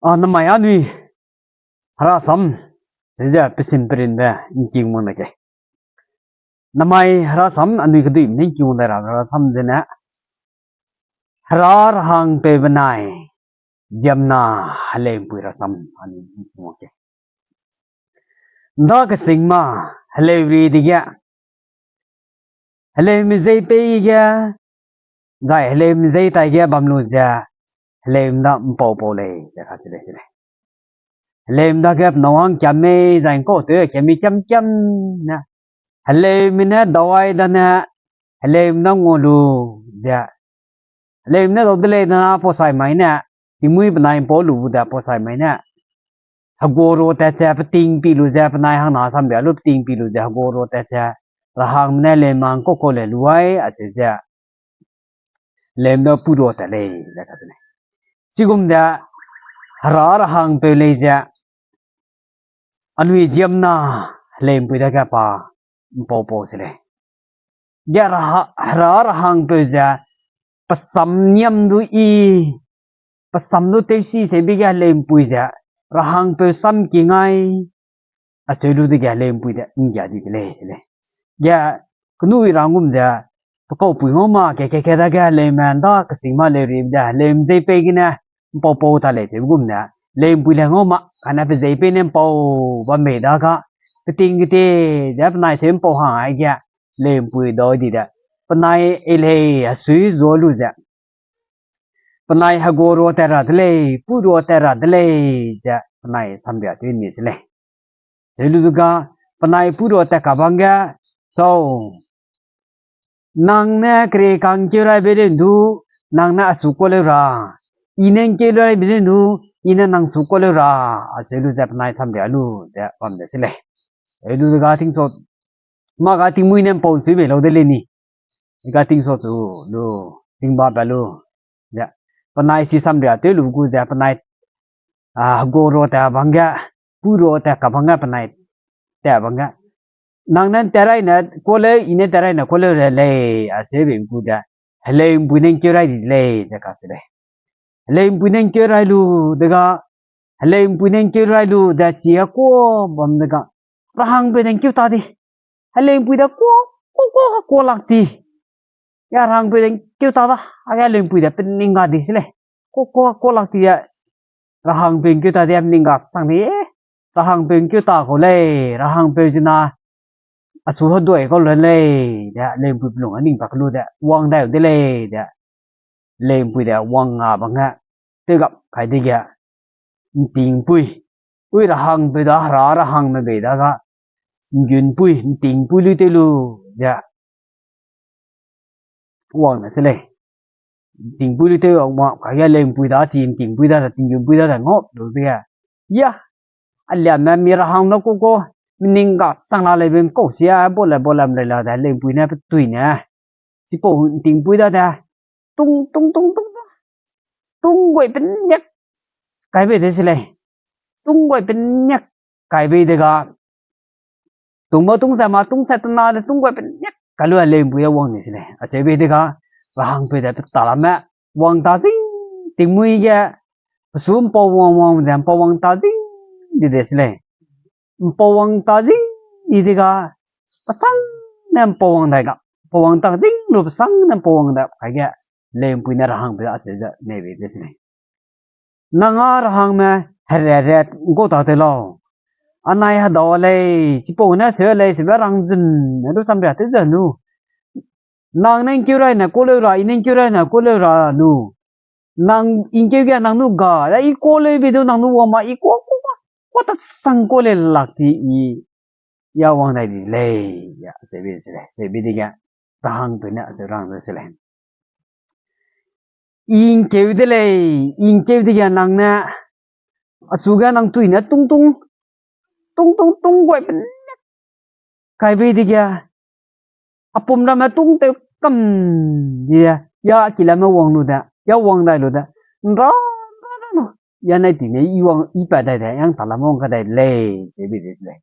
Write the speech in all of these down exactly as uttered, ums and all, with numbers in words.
A, namai anui herasam, ze pesin perinbe ’ngking wang de ge. Namai herasam anui keduime ne ’ngking wang dai ra herasam zene, Hera rehangpeu benai ziemmena heleu'mpui rasam anui ’ngking wang ge. ’Nda kesing ma heleu ri dege, heleume zei pei ge, zai heleume zei tai ge bam lu ze, heleume da ’mpau pau lei ze kacheu lei se lei. Heleume dage penâu hangkiam mei zai ’ngkau tew kiam mei kiam kiam ne, heleume ne dawai dane, heleume da ngua lu ze, heleume ne dau de lei dana pau sai mai ne, tingmuî penai ’mpau lu bu de pau sai mai ne, heguarua tat ze peting pi lu ze penai hangna samria lu peting pi lu ze heguarua tat ze, rehangme ne heleume ’ngkau kau le lu ai, acheu ze, heleume da puirua tat lei ze kacheu lei. Chigum de, Hera rehangpeu lei ze, anui ziemmena heleu'mpui dage pa ’mpau pau se lei. Ge Hera, Hera rehangpeu ze, pe sam niam du i, pe sam du tewsi seube ge heleu'mpui ze, rehangpeu sam ki ngai, acheu lu dege heleu'mpui de ’nggia di de lei se lei. Ge, kenui ra ’ngum ze, pe kaupui ngau ma ke ke ke dage heleume ’nda kesing ma heleu ri de, heleume zei pei gene, ’mpau pau ta lei seube gum ne, heleu'mpui le ngau ma, kane pe zei pei ne ’mpau bam bei daga, peting kete, ze penai se ’mpau hang ai ge, heleu'mpui dau di de, penai ei lei, hesui zua lu ze, penai heguarua tat ra de lei, puirua tat ra de lei, ze penai samria tew ni se lei. Heu lu dega, penai puirua tat kabang ge, sau, nang ne kere kang ’ngkeu rai bei leu du, nang ne asu kuâ leu ra, i ne ’ngkeu rai bei leu du, i ne nang su kuâ leu ra, acheu lu ze penai samria lu ze bam de se lei. Heu lu dega tingsau, mâ ga tingmuî ne ’mpau ’nsui bei lau de lei ni. Ga tingsau chu lu, tingba pa lu, ze, penai si samria tew lu gu ze penai, a, heguarua tat bang ge, puirua tat kabang ge penai tat bang ge, nang ne tat rai ne kuâ leu, i ne tat rai ne kuâ leu re lei, acheu bei gu de, heleu'mpui ne ’ngkeu rai di de lei ze kacheu lei. Heleu'mpui ne ’ngkeu rai lu dega, heleu'mpui ne ’ngkeu rai lu de chi a kuâ bam dega, rehangpeu de ’ngkeu ta di. Heleu'mpui de kuâ, kuâ, kuâ, kuâ lak di. Ya rehangpeu de ’ngkeu ta da, age heleu'mpui de peningga di se lei. Kuâ, kuâ, kuâ lak di ya, rehangpeu ’ngkeu ta di ya peningga sang di. Rehangpeu ’ngkeu ta kau lei, rehangpeu zena, asu heduai kau lu lei, de, heleu'mpui pelung a ning pak lu de, wang dai de lei, de, heleu'mpui de wang a bang ge, tew gap kai dege, ’ntingpui, ui rehangpeu da, hera rehangme bei daga, ’nggunpui, ’ntingpui lui tew lu, ze, wang ne se lei. ’Ntingpui lui tew wang, kage heleu'mpui da, chi ’ntingpui da, tinggunpui da, da ngau lu dege. Ya, aliame mi rehang da kuâ kuâ, mi ning ga chang la lei be ’ngkau sia, bole, bole, ’mlei la de, heleu'mpui ne petui ne. Chipau ’ntingpui da de, tung, tung, tung, tung, tung, tung guai peniak kai bei de se lei. Tung guai peniak kai bei dega, tungba tung ze ma tung ze tena de tung guai peniak kai lu heleu'mpui de wang ni se lei. Acheu bei dega, rehangpeu de pe ta ramme, wang ta zing, tingmuî ge, pesu ’mpau wang wang ze ’mpau wang ta zing di de se lei. ’Mpau wang ta zing di dega, pesang ne ’mpau wang dai ga, ’mpau wang ta zing lu pesang ne ’mpau wang dai, kage, heleu'mpui ne rehangpeu acheu ze nei bei de se lei. Nang â rehangme, herere ’ngkau ta tew lau. Anai hedau lei, chipau ne seu lei, seube rang zun, ne du samria tew ze nu. Nang ne ’ngkeu rai ne kuâ leu ra, i ne ’ngkeu rai ne kuâ leu ra nu. Nang i ’ngkeu ge nang nu ga, da i kuâ leu bei du nang nu wang ma i kuâ, kuâ, kuâ, kuâ ta sang kuâ lei lak ti i, ya wang dai di lei, ya, seube se lei, seube dege, rehangpeu ne acheu rang de se lei. I ’ngkeu de lei, i ’ngkeu dege nang ne, asu ge nang tui ne tung tung, tung tung tung guai peniak kai bei dege, a pum ramme tung tew kam di de, ya kilame wang lu de, ya wang dai lu de, ’nra, ’nra, ’nra lu, ya nai ti ne i wang, i pat dai de, yang ta lam wang ka dai de lei, seube de se lei.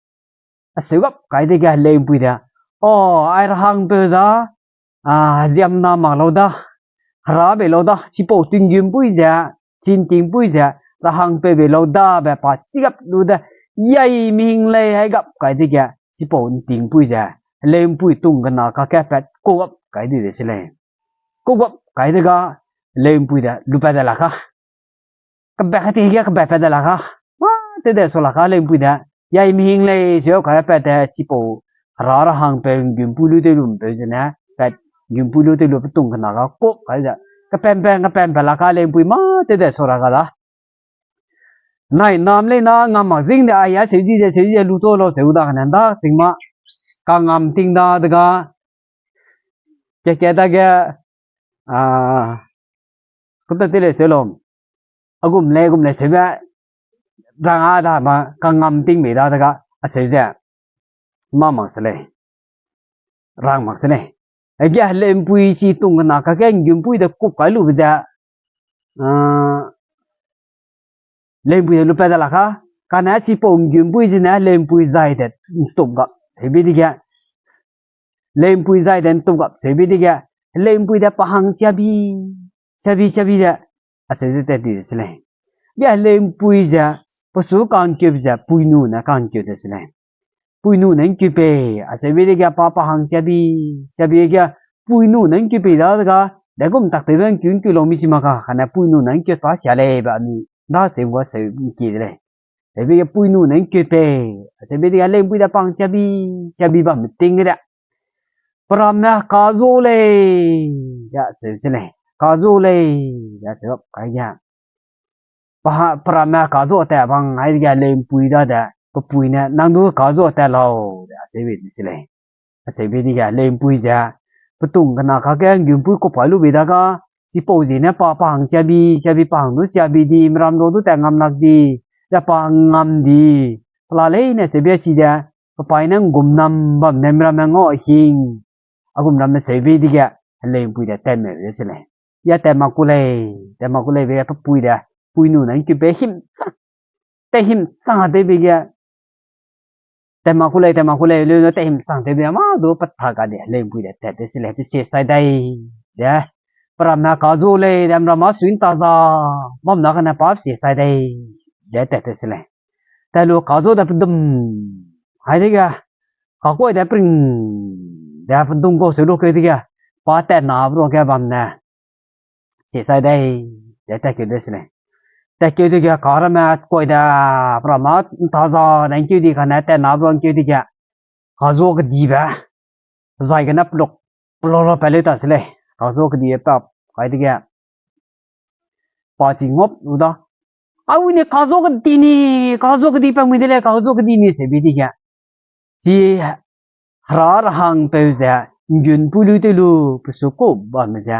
Acheu gap kai dege heleu'mpui de, o, ai rehangpeu da, a, ziemmena mak lau da, hera bei lau da, chipau tinggîmpui ze, chintingpui ze, rahangpeu bei lau dabe pa chigap lu de, yai mihing lei hai gap kai dege, chipau ’ntingpui ze, heleu'mpui tung kena kakge pat kau gap kai di de se lei. Kau gap kai dega, heleu'mpui de lupat de lak ka. Kebe kati ge kebe pat de lak ka. Mâ, tew de sau lak ka heleu'mpui de. Yai mihing lei seu kai pat de chipau, hera rahangpeu ’nggiumpui lu tew lu ’mpeu zene, pat ’nggiumpui lu tew lu petung kena ka kau kai ze. Kepempe, kepempe lak ka heleu'mpui mâ tew de sau ra ka da. Nai nam lei na ngam mak zing de, ai, a seu di de, seu di de, lu to lau seu da kane da, sing ma. Kangam ting da dega. Kat kat dage, a, kuta te lei seu lau. A gum lei, gum lei seube, rang a da ma, kangam ting mei da dega, a seu ze. Mâ mak se lei. Rang mak se lei. Aige heleu'mpui chi tung kena kakge ’nggiumpui de kup kai lube de, a, heleu'mpui de lupat de lak ka. Kane chipau ’nggiumpui zene heleu'mpui zai de ’ntup gap seube dege. Heleu'mpui zai de ’ntup gap seube dege. Heleu'mpui de pa hang siabi, siabi, siabi de. A seu ze tat di de se lei. Ge heleu'mpui ze, pe su kangkeu ze, puinu ne kangkeu de se lei. Puinu ne ’ngkeu pei, a seube dege pa pa hang siabi, siabi ge, puinu ne ’ngkeu pei da dega, de gum tak tewbe ’ngkeu ’ngkeu lau mi si mak ka, kane puinu ne ’ngkeu pa sia lei be anui, da seu gua seu ’ngkeu de lei. Seube ge puinu ne ’ngkeu pei, a seube dege heleu'mpui de pa hang siabi, siabi bamme ting ge de. Pe ramme kazu lei, ya seu se lei. Kazu lei, ya seu kai ge. Pa, pe ramme kazu tat bang ai dege heleu'mpui dade, pe pui ne, nang du kazu tat lau, de, a seube de se lei. A seube dege heleu'mpui ze, petung kena kakge ’nggiumpui kup kai lube dega, chipau ziene pa, pa hang siabi, siabi pa hang du siabi di, meram du du tat ngam lak di, ze pa ngam di, pela leine seube chide, pe paî ne ’nggumnam bam ne meramme ngau hing, a gumramme seube dege, heleu'mpui de tatme de se lei. Ya tat mak ku lei, tat mak ku lei be pe pui de, puinu ne ’ngkeu pei himchang, tat himchang a tewbe ge, tat mak ku lei, tat mak ku lei, leu ne tat himchang tewbe mâ du pe ta ga de, heleu'mpui de tat de se lei, pe sie sai dai, de, pe ramme kazu lei, de, meram a sui ’nta za, bam na kane pa sie sai dai, de tat de se lei. Tat lu kazu de pedum, hai dege, kakuai de pring, de pedum kau seu lu keu dege, pa tat na bro ge bam ne. Sie sai dai, de tatkeu de se lei. Tatkeu dege ka ramme kuai de, pe ramme ’nta za, de ’ngkeu di kane tat na bro ’ngkeu dege, kazu kedibe, zai gene peluk, peluk pat leu ta se lei. Kazu kedibe pa, kai dege, pa chi ngop lu da. Aui ne kazu kedi ni, kazu kedi pa mui de lei, kazu kedi ni seube dege. Chi hera rahangpeu ze, ’nggiumpui lu tew lu, pe su kup bamme ze.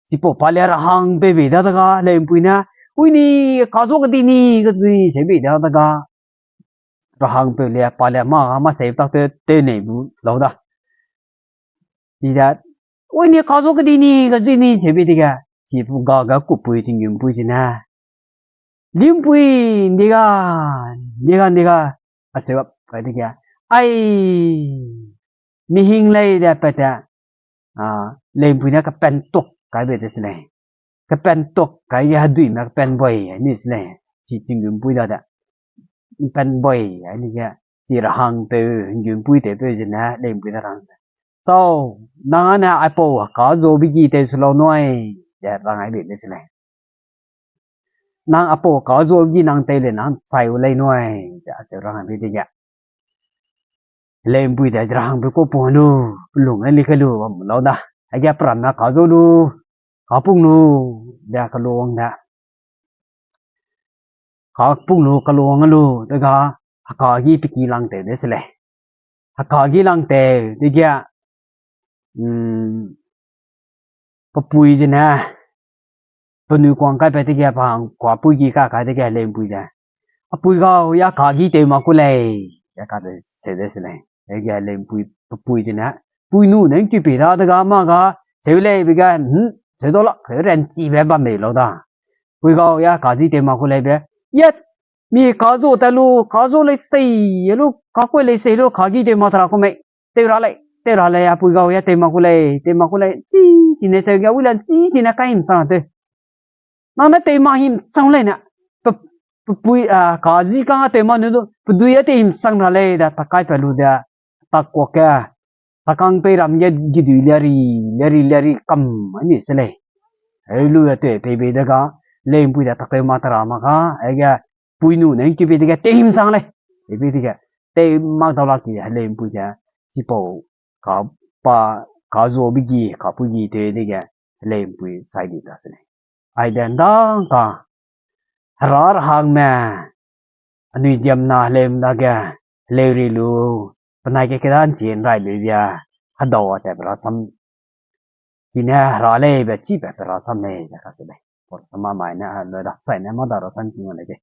Chipau pa le rahangpeu bei da dega, heleu'mpui ne, ui ni, kazu kedi ni, kedi ni, seube da dega. Rahangpeu le, pa le mâ, mâ sei tak tew, tew nei bu lau da. Chide, ui ni kazu kedi ni, kedi ni, seube dege. Chi ga ga kuppui tinggiumpui zene. Limpui, ’ndi ga, ’ndi ga, ’ndi ga, a seu gap kai dege. Ai, mihing lei de pat te, a, heleu'mpui ne kepen tuk kai bei de se lei. Kepen tuk kai ge heduime kepen boi, ni se lei. Chi tinggiumpui dade. Kepen boi, ai ni ge. Chi rahangpeu, ’nggiumpui tewpeu zene, heleu'mpui ne rang. Sau, nang â ne aipau kazuabe gi tew se lau nui, de rang ai bei de se lei. Nang aipau kazuabe gi nang tew le nang chai u lei nui, de acheu rang ai bei dege. Heleu'mpui de rahangpeu kau pung lu, pelung ai li kai lu, bam lau da. Aige pe ramme kazu lu, kapung lu, de kalu wang de. Kapung lu, kalu wang lu, dega, hekagi pe ki lang tew de se lei. Hekagi lang tew, dege, mm, pe pui zene, penui kuang kai pat dege, pa hang kuapui ki ka kai dege, heleu'mpui ze. Apui gau, ya kagi tew mak ku lei, ya ka de se de se lei. Dege heleu'mpui, pe pui zene, puinu ne ’ngkeu pei da dega mâ ga, seu lei be ge, hmm, seu dau lak, ranchibe bam bei lau da. Pui gau, ya kagi tew mak ku lei be, ya, mi kazu tat lu, kazu lei sei lu, kakuai lei sei lu, kagi tew mak ta ra ku mei. Tew ra lei, tew ra lei, apui gau, ya tew mak ku lei, tew mak ku lei, chi, chi ne seu ge, wi lan chi, chi ne kai himchang tew. Nang ne tew mak himchang lei ne, pe, pepui, a, ka ji kang a tew ma nu du, pedui a tei him sang ra lei de, takai pe lu de, takuak ge, takang pei ram ge gidui lia ri, lia ri, lia ri kam a ni se lei. Heu lu de tew pei bei de ga, heleu'mpui de taktew ma tera ma ga, hege, pui nu ne ngkeu bei dege, tei him sang lei. Tei bei dege, tei mak dau lak ti heleu'mpui de, chipau, ka pa, ka zuabe gi, ka pui gi tew dege, heleu'mpui sai di ta se lei. Aide ndang ka, hera rehangme, anui ziemna heleu'm dage, heleu ri lu, penai ge keda nchi nrai lu bia, hedau a tat pe rasam, kine hera lei be chi pat pe rasam lei ze kase lei. Pau rasam ma mai ne, a, lu da, sai ne mâ da rasam ki ngau lei de.